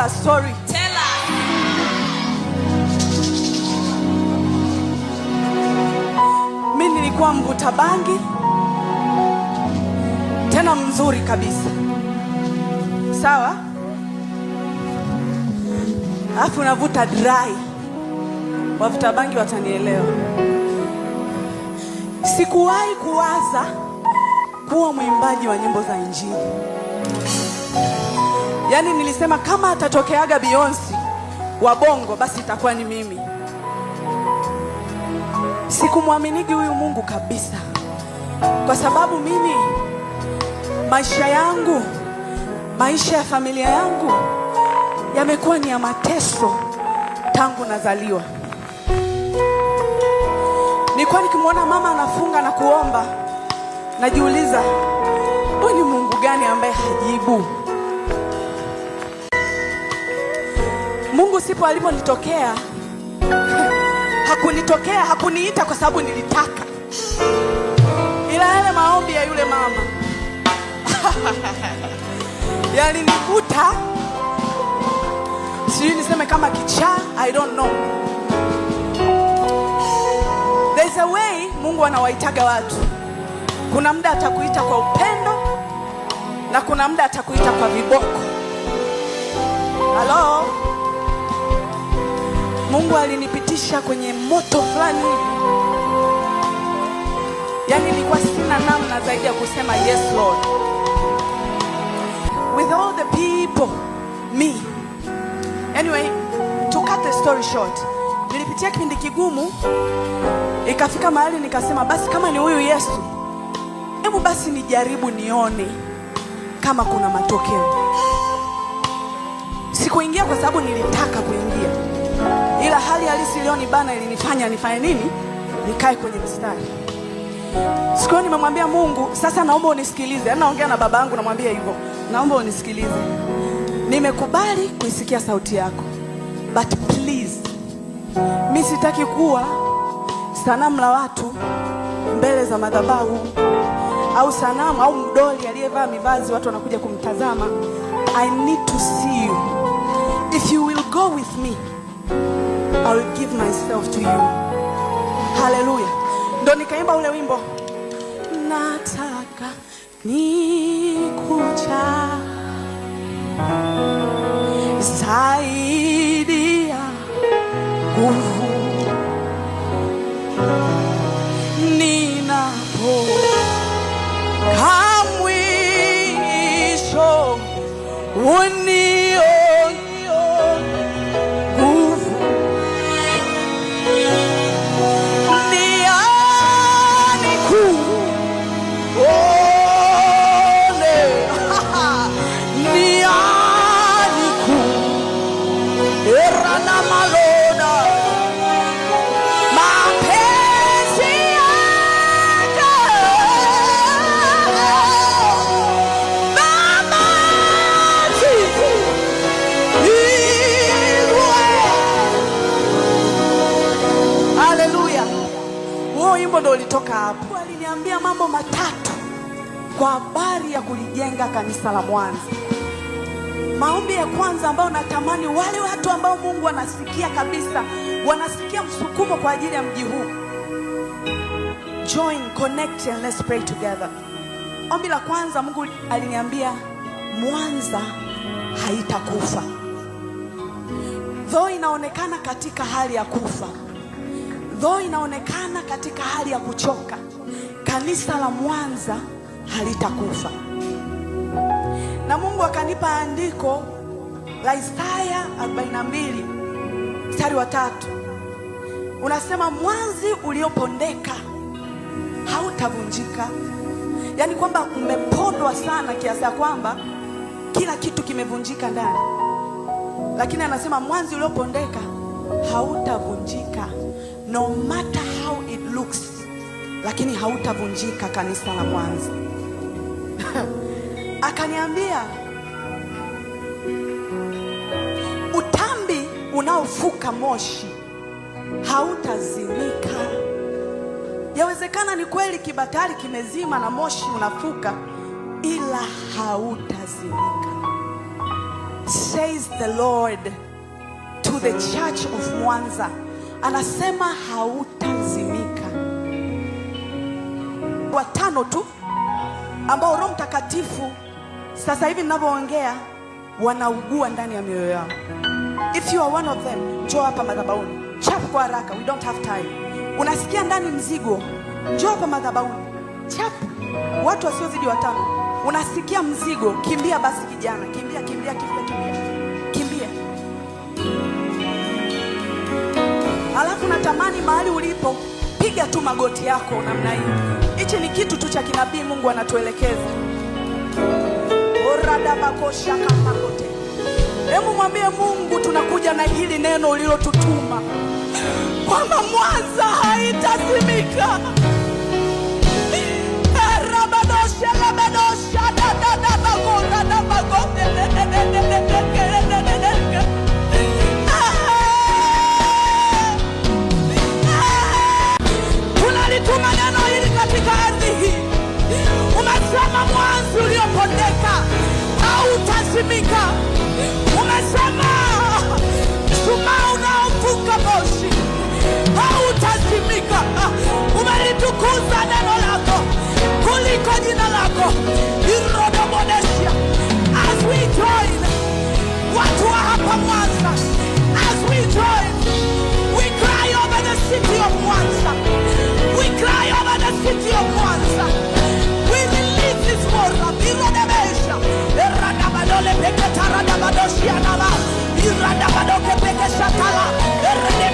a story. Tell us. Mi nilikuwa mvuta bangi tena mzuri kabisa, sawa, alafu navuta dry. Wavuta bangi watanielewa. Sikuwahi kuwaza kuwa mwimbaji wa nyimbo za Injili. Yaani nilisema kama atatokeaga Beyonce wa Bongo basi itakuwa ni mimi. Sikumwaminigi huyu Mungu kabisa, kwa sababu mimi maisha yangu, maisha ya familia yangu yamekuwa ni ya mateso tangu nazaliwa. Nilikuwa nikimwona mama anafunga na kuomba, najiuliza huyu ni Mungu gani ambaye hajibu? Mungu sipo aliponitokea, hakunitokea, hakuniita kwa sababu nilitaka, ila yale maombi ya yule mama yalinivuta, sijui niseme kama kichaa, I don't know. There's a way Mungu anawaitaga watu. Kuna muda atakuita kwa upendo na kuna muda atakuita kwa viboko. Halo, Mungu alinipitisha kwenye moto fulani hivi, yaani nilikuwa sina namna zaidi ya kusema yes Lord. With all the people, me. Anyway, to cut the story short, nilipitia kipindi kigumu, ikafika mahali nikasema basi kama ni huyu Yesu, hebu basi nijaribu nione kama kuna matokeo. Sikuingia kwa sababu nilitaka kuingia, ila hali halisi iliyonibana ilinifanya nifanye nini? Nikae kwenye mstari. Siku hiyo nimemwambia Mungu, sasa naomba unisikilize. Yaani naongea na baba yangu, namwambia hivyo, naomba unisikilize. Nimekubali kuisikia sauti yako, but please, mi sitaki kuwa sanamu la watu mbele za madhabahu au sanamu au mdoli aliyevaa mivazi, watu wanakuja kumtazama. I need to see you. If you will go with me, I will give myself to you. Haleluya! Ndo nikaimba ule wimbo, nataka nikuja zaidi ya nguvu ninapo mwisho unio nguvu niani kuone niani ku erana maloda mapenzi yake Baba iwe. Haleluya! Huo wimbo ndo ulitoka hapo. Aliniambia mambo matatu kwa habari ya kulijenga kanisa la Mwanza. Maombi ya kwanza ambayo natamani wale watu ambao Mungu anasikia kabisa, wanasikia msukumo kwa ajili ya mji huu, join, connect and let's pray together. Ombi la kwanza Mungu aliniambia Mwanza haitakufa. Though inaonekana katika hali ya kufa, though inaonekana katika hali ya kuchoka, kanisa la Mwanza halitakufa. Na Mungu akanipa andiko la Isaya 42 mstari wa 3, unasema mwanzi uliopondeka hautavunjika. Yaani kwamba umepondwa sana kiasi ya kwamba kila kitu kimevunjika ndani, lakini anasema mwanzi uliopondeka hautavunjika, no matter how it looks, lakini hautavunjika kanisa la Mwanza. Akaniambia utambi unaofuka moshi hautazimika. Yawezekana ni kweli kibatari kimezima na moshi unafuka, ila hautazimika. Says the Lord to the church of Mwanza, anasema hautazimika. Watano tu ambao Roho Mtakatifu sasa hivi ninavyoongea wanaugua ndani ya mioyo yao. If you are one of them, njoo hapa madhabahuni. Chap kwa haraka, we don't have time. Unasikia ndani mzigo, njoo hapa madhabahuni. Chap, watu wasiozidi watano. Unasikia mzigo, kimbia basi kijana, kimbia, kimbia, kimbia, kimbia, kimbia. Alafu natamani mahali ulipo, piga tu magoti yako namna hii. Hichi ni kitu tu cha kinabii Mungu anatuelekeza. Oradabakosha. Hebu mwambie Mungu, tunakuja na hili neno ulilotutuma kwamba Mwanza haitazimika. Erabadosha, dadadabakoradabako- Tunalituma neno hili katika ardhi hii. Umesema mwanzi uliopondeka hautazimika. Umesema mshumaa unaofuka moshi hautazimika. Umelitukuza neno lako kuliko jina lako. Irodobodesia. As we join watu wa hapa Mwanza, as we join, we cry over the city of Mwanza. We cry over the city of Mwanza. We release this word. Irodebesha. Eradabadole peketaradabadoshianaba. Iradabadoke pekeshatala. Eredebe.